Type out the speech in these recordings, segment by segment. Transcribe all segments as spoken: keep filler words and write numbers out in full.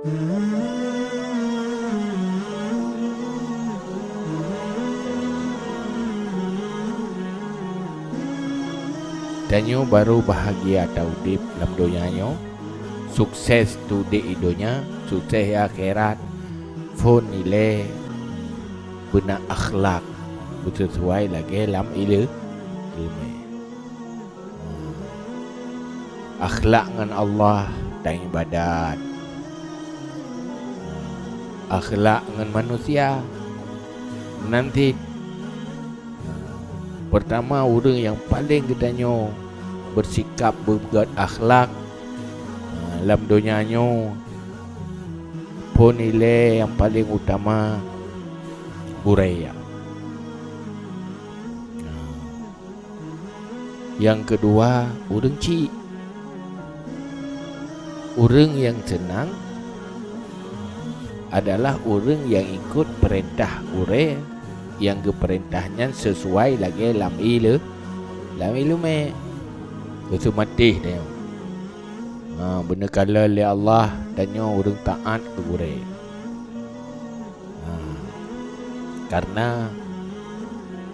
Tanyoe barô bahagia taudép lam donya nyoe, sukses taudép i donya, sukses i akhirat, phôn ilée beuna akhlak beuseusuai lagée lam ileu-, ileumé. Akhlak ngon Allah taibadat. Akhlak ngon manusia. Nanti, peurtama ureuëng nyang paleng geutanyoe beusikap beugét akhlak lam donya nyoe, phôn ilée nyang paleng utama gurée. Nyang keudua, ureuëng chik. Ureuëng nyang seunang adalah ureuëng nyang ikot peurintah gurée nyang geupeurintah nyan seusuai lagée lam ileu-, lam ileumé. Geuseumatéh tanyoe. Ha, beuneukalon lé Allah tanyoe ureuëng taát keu gurée. Ha, karena,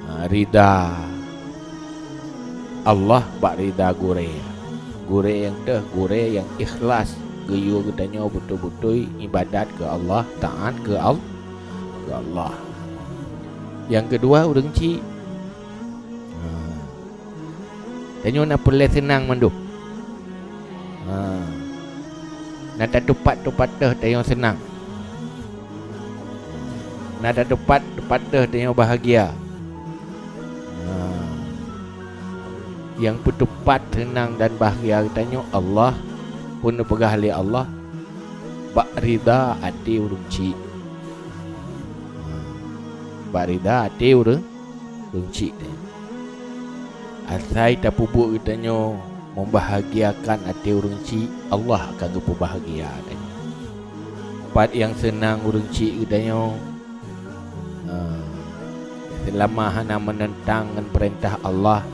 ha, rida Allah bak rida gurée. Gurée nyang teuh, gurée nyang ikhlas geuyue geutanyoe beutôi-beutôi ibadat keu Allah, taát keu Al-, keu Allah. Nyang keudua, ureuëng chik. Ha. Tanyoe na peureulée seunang mandum. Ha. Na tatupat-tupat teuh tanyoe seunang. Na tatupat-tupat teuh tanyoe bahagia. Ha. Nyang peutupat seunang dan bahagia geutanyoe Allah, phôn neupeugah lé Allah, bak rida até ureuëng chik. Ha. Bak rida até ureuëng ureuëng chik tanyoe. Asai tapeubuet geutanyoe membahagiakan até ureuëng chik, Allah akan geupeubahagia tanyoe. Pat nyang seunang ureuëng chik geutanyoe, eh, seulama hana meunentang ngon peurintah Allah,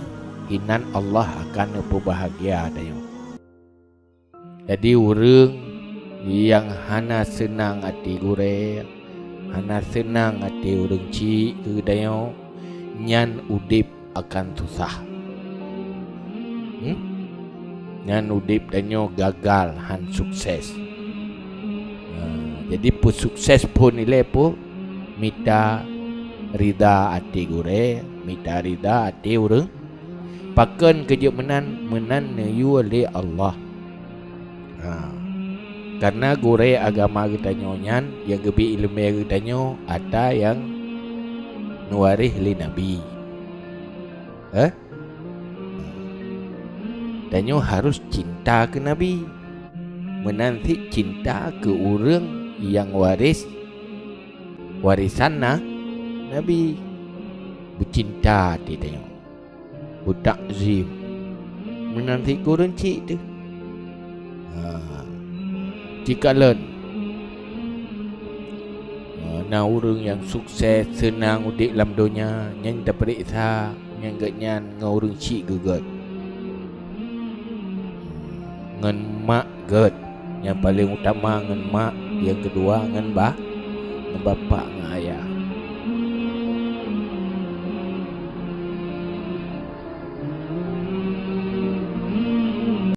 inan Allah akan geupeubahagia tanyoe. Jadi, ureuëng nyang hana seunang até gurée, hana seunang até ureuëng chik keu geutanyoe, nyan udeb akan susah. Hmm? Nyan udeb tanyoe gagal, han sukses. Nah, jadi, peusukses phon ilée peue? Mita rida até gurée, mita rida até ureuëng. Pakon keu jeuet meunan? Meunan neuyue lé Allah. Ha. Kareuna gurée agama geutanyoe nyan nyang geubri iéleumé geutanyoe atra nyang neuwaréh lé Nabi. Eh? Tanyoe harôh cinta keu Nabi. Meunan cit cinta keu ureuëng nyang waréh warésan na-, Nabi. Beucinta até tanyoe. Beutakzim. Meunan cit keu ureuëng chik teuh. Ha. Cikalon. Ha, na ureuëng nyang sukses, seunang udeb lam donya, nyan tapeuriksa nyan geuhnyan ngon ureuëng chik geugét. Ngon mak gét. Nyang paleng utama ngon mak, nyang keudua ngon ba-, ngon bapak ngon ayah.